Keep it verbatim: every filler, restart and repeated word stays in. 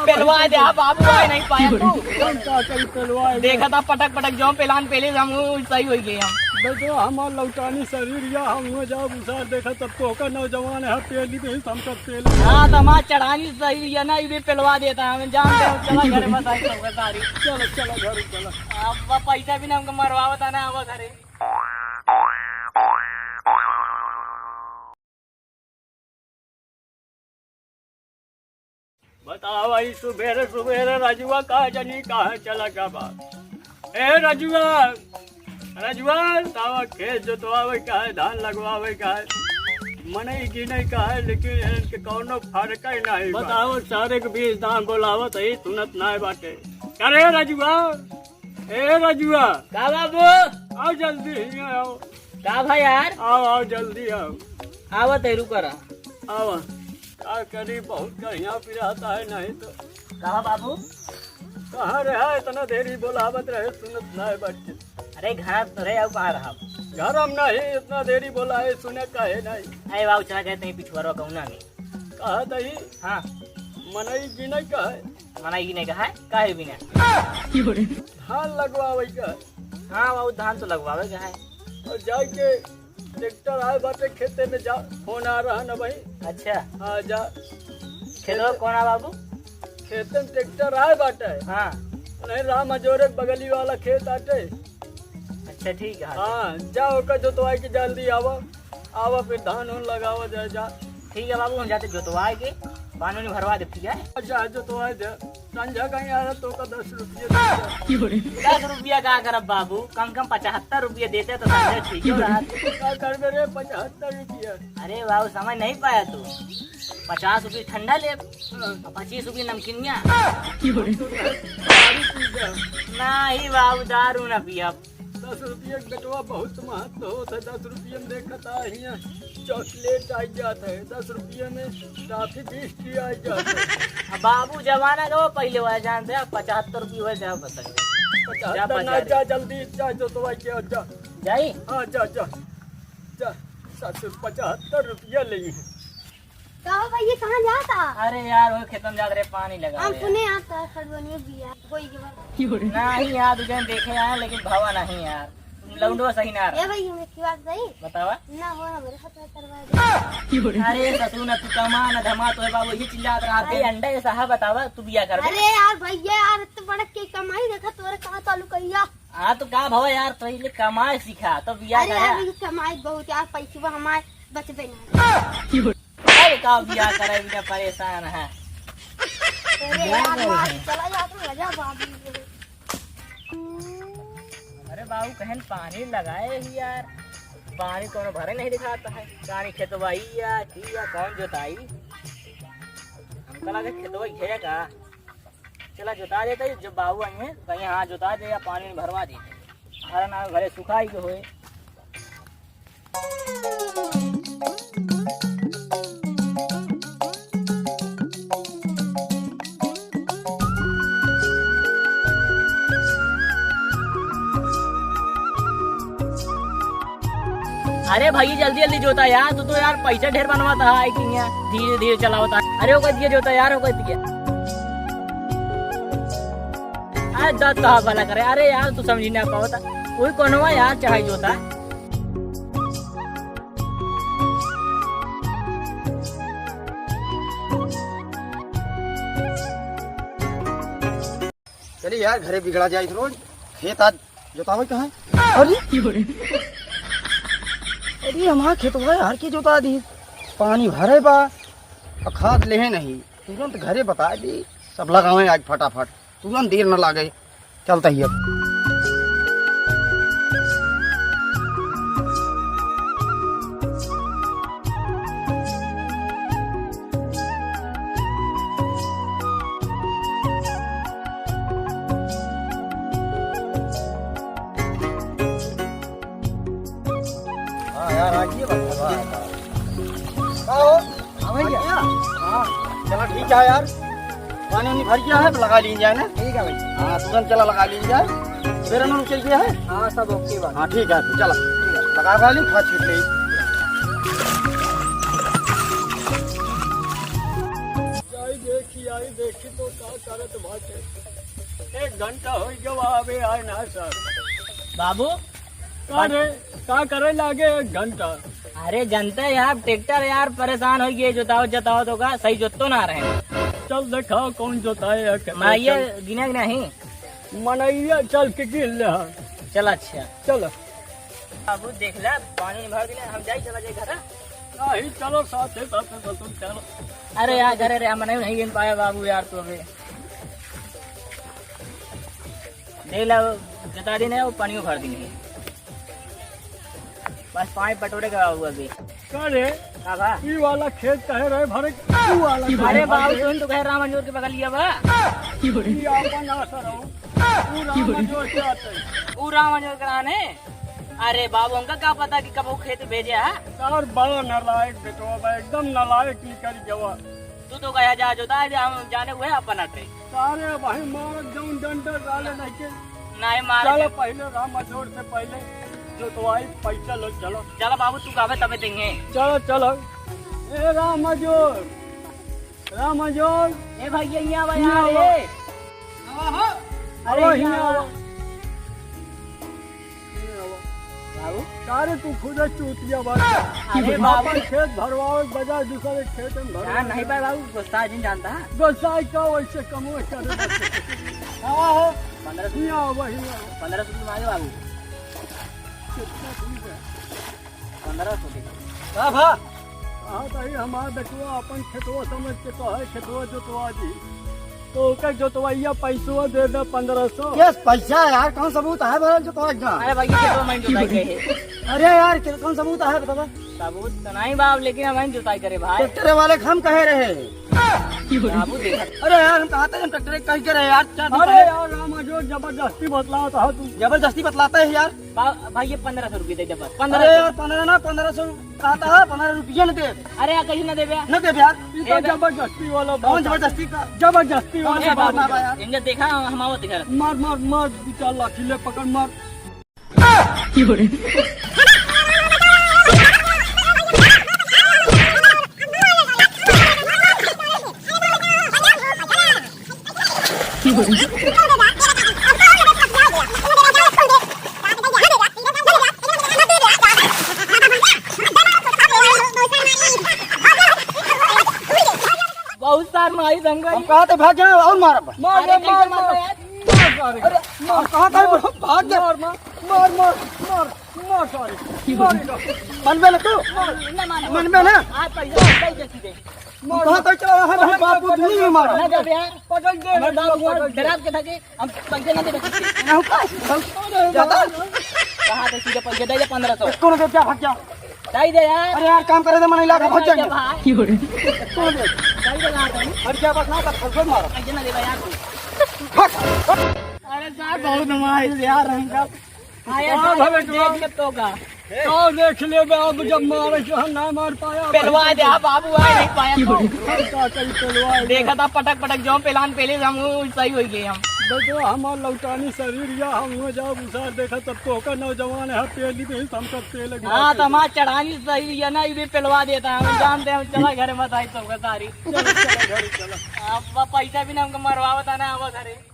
पेलवा दे, आप बाबू आए नहीं पाया तू। हम का करी पेलवा दे। देखा था पटक पटक जो पेलान पेले हम सही हो गए हम। देखो हमार लौटानी शरीर या हम हुए जाओ उसार देखा तब तो होकर नौजवान है पेली तो ही हम सब पेल। हाँ तो हमार चढ़ानी सही है ना, ये पेलवा देता है हमें जान दे, चला घर में सारी सब सारी। चलो चलो घर चलो। अब पैसा भी ना हमको मरवावता ना अब घरे। बतावा, ई सुबेरे सुबेरे रजुआ कहाँ जनी कहाँ चला गवा? ए रजुआ, रजुआ, तावा खेत जोतवावे का है, धान लगवावे का है, मनई गिने का है, लेकिन इनके कौनो फर्क ही नहीं बा। बताओ, सारे के बीच दान बोलावत है, सुनत नाय बाटे। अरे रजुआ, ए रजुआ। का बाबू? आओ जल्दी हियाँ आओ। का भाई यार? आओ, आओ जल्दी आओ। आवत है, रुका रहा। आवा। का करी, बहुत कहिया पिराता है, नहीं तो। कहा बाबू? कहाँ रहा, इतना देरी बोलावत रहे, सुनत नाय बच्चे। अरे घर तो रहे, आओ कहाँ रहा? घर हम नहीं, इतना देरी बोलाए, सुने काहे नहीं? अरे बाबू, चला गए तहीं पिछुआरवा गौना में। कहा तही? हाँ। मनई गिने का है? मनई गिने का है? काहे बिना? धान लगवावे का है। हाँ बाबू, धान तो लगवावे का है। और जाके ट्रैक्टर आए बाटे खेते में, जा, फोन आ रहा ना भाई। अच्छा। हाँ, जा। खेतवा कौन आ बाबू? खेते में ट्रैक्टर आए बाटे। हाँ। नहीं, राम अजोरे के बगली वाला खेत आटे। अच्छा, ठीक है। हाँ, जा, ओकर जोतवाई के जल्दी आवा। आवा, फिर धान उन लगावा जाए, जा। ठीक है बाबू, हम जाते जोतवाए के, पानी उनी भरवा दे, ठीक है? अच्छा, जोतवाए दे। संझा कहीं आ रहा तो का दस रुपये दे दे। दस रुपया का करब बाबू, कम कम पचहत्तर रुपये देते तो संझा ठीक हो रहा। का करबे रे, पचहत्तर रुपया? अरे बाबू, समझ नहीं पाया तू। पचास रुपये ठंडा ले, हाँ। और पच्चीस रुपये नमकीनिया। दारू पी जा। नहीं बाबू, दारू ना पियब। दस रुपये के बेटवा बहुत महत्व होत है। दस रुपये में देखत आ हियाँ चॉकलेट आ जात है, दस रुपये में टॉफी बिस्किट आ जात है। अब बाबू जमाना का वो पहले वाला जानते हैं, पचहत्तर रुपये हुए जाओ बस। पचहत्तर जा ना, बाजार। जा जल्दी, जा जोतवा के जा। जाई? हाँ, जा, जा, जा। ससुर पचहत्तर रुपया ले। का हो भैया, कहाँ जाता? अरे यार, वो खेतन जात रहे, पानी लगा हम रहे। सुने आप तो खड़वनिया बिया कोई के बाद। नहीं यार, तुझे देखे आए, लेकिन भावा नहीं यार, लौंडवा सही ना रहा। ये भाई, हम एक बात सही बतावा। ना हो, हमारे साथ करवा दे। अरे ससुर, ना तू कमा ना धमा, तो है बाबू, ये चिल्लात रहा। अरे अंडा ये साहब, बतावा, तू बिया कर। अरे यार भैया, यार इतने बड़े के कमाई देखा, तोरे कहाँ चालू करिया? हाँ, तो का भावा यार, तो ये कमाए सीखा, तो बिया अरे करा। यार, ये कमाई बहुत यार, पैसे हमारे बचबे ना। अरे का बियाह करे बिना परेशान है। अरे यार, मार चला जा तो लगा बाबू। अरे बाबू, कहन पानी लगाए ही यार, पानी कोनो भरे नहीं दिखाता है। पानी खेतवाई या की या कौन जोताई? हमका लगे खेतवा घेरे का। चला जोता देता है, जब बाबू आई हैं, कहीं हाँ जोता दे या पानी भरवा दे। हरा ना भले सुखाई के होए। अरे भाई, जल्दी जल्दी जोता यार, तू तो यार पैसा ढेर बनवाता है, आई थिंक यार, धीरे धीरे चलावता। अरे वो कह दिया जोता यार, वो कह दिया। अरे दस तो भला करे, अरे यार, तू समझी ना पावता, कोई कोनो यार चढ़ाई जोता। चलिए यार, घरे बिगड़ा जाए रोज। खेत आज जोतावे कहाँ है? अरे, अरे, हमारा खेतवा यार के जोता दी, पानी भरे बा, और खाद लेहे नहीं, तुरंत घरे बता दी, सब लगावे आज फटाफट, तुरंत देर न लागे। चलता ही अब। हाँ यार, आ गई बात। का हो? हाँ भैया। हाँ। चला ठीक है यार, पानी उनी भर गया है तो लगा लीन जाए ना। ठीक है भैया। हाँ, तुरंत चला लगा लीन जाए। बेरा नून चल गया है। हाँ, सब ओके बा। हाँ ठीक है, तो चला। ठीक है। लगा लीन, खाद छीट ले। आई देखी तो का करत बाटे। एक घंटा होइ गवा, अबे आए ना सर। बाबू। का रे, का करे लागे एक घंटा? अरे जनते यार, ट्रैक्टर यार परेशान होइ गए, जोताओ जोताओ तो का सही जोतो ना रहे। चल देखाओ कौन जोताए है, खेत में मनैया चल। गिना कि नहीं? मनैया चल के गिन ले हाँ। चल अच्छा। चल। बाबू देख ले, पानी भर दिले, हम जाई चला जाई घर। नहीं, चलो साथे साथे तो तुम चलो। अरे यार, घरे रे, हम नहीं, नहीं गिन पाया बाबू यार, तू अबे। देख ला, जता दिन है, वो पानी भर दिन है। बस पानी पटोरे के बाबू अभी। का रे? का बा? ई वाला खेत कहे रहे भरे, ऊ वाला अरे कहे बाबू, भरे। तुम तो कहे राम मंजूर के बगलिया बा। ई आपन आसर हो। ऊ राम मंजूर के आते। ऊ राम मंजूर के राने? अरे बाबू, हमका का पता कि कब वो खेत भेजे है? यार, बड़ा नालायक बेटवा बा, एकदम नालायक निकल गवा। तू तो कहा जा जोता है, हम जाने हुए अपन अटे। सारे भाई मार जौन डंडा डाले नहीं के। नहीं मार चलो के। पहले राम मंजूर से पहले जोतवाई पैसा लो, चलो। चलो बाबू, तू कहबे तबे देंगे। चलो, चलो। ए राम मंजूर, राम मंजूर। ए भैया, यहाँ आवा यहाँ यार, आवा। ए। आवा, हो। अरे, आवा, यहाँ यहाँ आवा। आवा। बाबू। सारे तू खुद चूतिया बात। अरे बाबू। अपन खेत भरवाओ, बजाय दूसरे खेत में भरवाओ। यार, नहीं पाए बाबू, गुस्सा जिन जानता है। गुस्सा का वैसे कमो करे। आवा हो। पन्द्रह सौ। यहाँ आवा, यहाँ आवा। पन्द्रह सौ मांगे बाबू। कितना ठीक है। पन्द्रह सौ के। का भा? हाँ, तो ही हमार बेटवा अपन खेतवा समझ के तो है, खेतवा जोतवा दी। तो ओकर जोतवैया पैसवा दे दे पन्द्रह सौ। यस, पैसा यार, कौन सबूत है भरल जोतवा का? अरे भाई, ये खेतवा मैं जोताई करे है। अरे यार, के-, कौन सबूत है, बता दे। सबूत तो नहीं बाप, लेकिन हम जोताई करे भाई। ट्रैक्टर वाले के हम कहे रहे। बाबू देखा। अरे यार, हम कहा था, हम ट्रैक्टर कहीं के रहे यार, क्या अरे दिक्कत है? यार, राम जो जबरदस्ती बतलाता है तू। जबरदस्ती बतलाता है यार। बा-, भाई, ये पन्द्रह सौ रुपये दे दे बस। अरे पन्द्रह सौ। यार, पन्द्रह ना, पन्द्रह सौ कहता है, पन्द्रह रुपये न दे। अरे यार, कहीं ना देबे यार। न देबे यार। ये तो ए बे- जबरदस्ती वाला कौन बात है। जबरदस्ती का? जबरदस्ती वाला ए बात बाबू, है। इनके देखा, हम आवत घर। मार, मार, मार, दो चार लाठी ले, पकड़, मार। बहुत सार माई संग हम कहा थे भाग जाए और मारब। मार, अरे मार, कैसे मार, मारता मार। है? मार, मार, अरे, मार, हम कहा था मार, भाग जा। मार, मार, मार, मार, मार, मार सारे। मार इनको। मनबे ना तू? मार, ना माने। मनबे ना? आज पैसा, पैसा सीधे। मार, कहाँ मार। तक चला है भाई, बाप को नहीं मार। ना जब यार, पकड़ दे, हमारे बाप पकड़ दे। डरात के था कि हम पैसे ना दे सकते। ना, हम कहाँ से? जाता? कहाँ से सीधे पैसे दे दे पन्द्रह सौ। कौन दे, जा, भाग जा। दे दे यार। अरे यार, काम करे दे, मन इलाका भाग जाएंगे। भाई। कौन दे? दे दे यार, भाई। हट जा, बस ना, तब फंस मारो। पैसे ना दे यार तू। भाग। अरे साहब, बहुत मार यार हमका। हाँ, ये हाँ, सारे भले देख के तो का। तो देख ले बे, अब जब मारे से हम ना मार पाया, पेलवा भाई दे, हाँ, बाबू, आ नहीं पाया तो। हम का करी, पेलवा दे। देखा था पटक पटक जो पेलान पहले से हम वो सही हो गए हम। बेटो, हमार लौटानी शरीर या हम हुए जाओ उसार देखा तब तो का नौजवान है, पेली में ही हम सब पेल लगी हाँ, रहते तो हैं। हमार चढ़ानी सही है ना, ये पेलवा देता है, हम जानते हैं, हम चला घर में बताई तो का सारी। चलो, चलो, घर चलो। अब पैसा भी ना हमको मरवावता ना, अब घरे।